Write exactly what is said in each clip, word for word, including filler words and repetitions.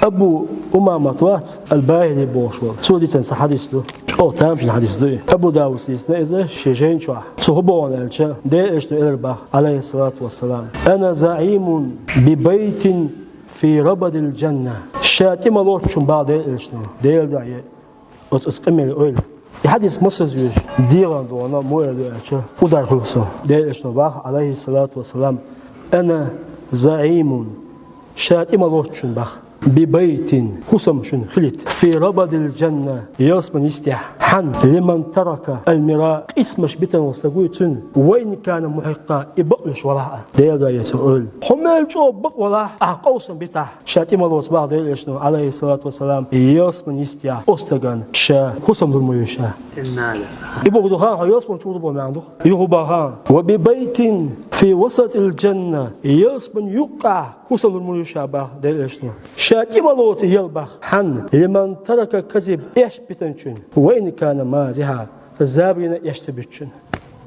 Абу Умамат вац, Аль-Бахили бохуш вара. Цо дийцина цхьа хьадис ду. ЧӀогӀа тамашийна хьадис ду и. Абу Давуда дийцина иза шен жайна чохь. Цо хӀун боху аьлча, Делан Элчано элира бах, Ӏалайхиссалату вассалам: «Ана заӀимун би байтин фи рабадил джанна». Ша тӀе ма лоцучун бах Делан Элчано. Делан дуьхьа е. Оцу, оцу къамелан ойла. И хьадис масаза везаш, дегӀан догӀана муха эр ду аьлча, удар хуьлу со. Делан Элчано бах, Ӏалайхиссалату вассалам: «Ана заӀимун». Ша тӀе ма лоцучун бах. «Би байтин», хӀусам шуна хилийта. «Фи рабадил джанна», ялсаманин йистехь. Хьан? «Лиман тарака аль-мира», къийсамаш битина волу стаг вуй цуьнан, «ва ин кана мухӀикъкъа», и бакъвеш валахь а. Делан дуьхьа е цо ойла. Хьо мел чӀогӀа бакъ валахь, ахь къовсам битахь. Ша тӀе ма лоцу бах Делан Элчано, Ӏалайхиссалату вассалам, ялсаманин йистехь оцу стагана ша хӀусам лур ма ю ша. Инна лиллахи. И боху ду хан, хьо ялсамани чу ву боху маьӀна ду. Юха бах хан. «Ва би байтин фи васатил джанна», ялсаманин юккъехь хӀусам лур ма ю ша бах Делан Элчано. Ша тӀе ма лоцу ял бах. Хьан? «Лиман тарака казиб», эш битинчун. «Ва ин кана мазихьа», забарна эш ца битинчун.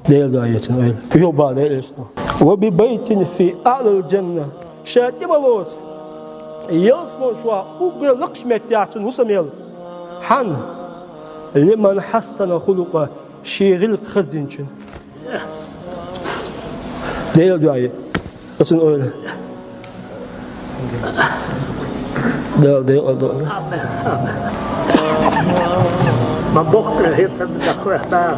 Делан дуьхьа е цуьнан ойла. Юха бах Делан Элчано. «Ва би байтин фи аълал джанна». Ша тӀе ма лоцу ялсамани чохь уггар лакхачу меттехь цуьнан хӀусам ял. Хьан? «Лиман хьассана хулукъа», шен гӀиллакх хаза динчун. Делан дуьхьа е. Оцунна ойла. Дала декъал до. Ма боккха хӀиртам дахвехна.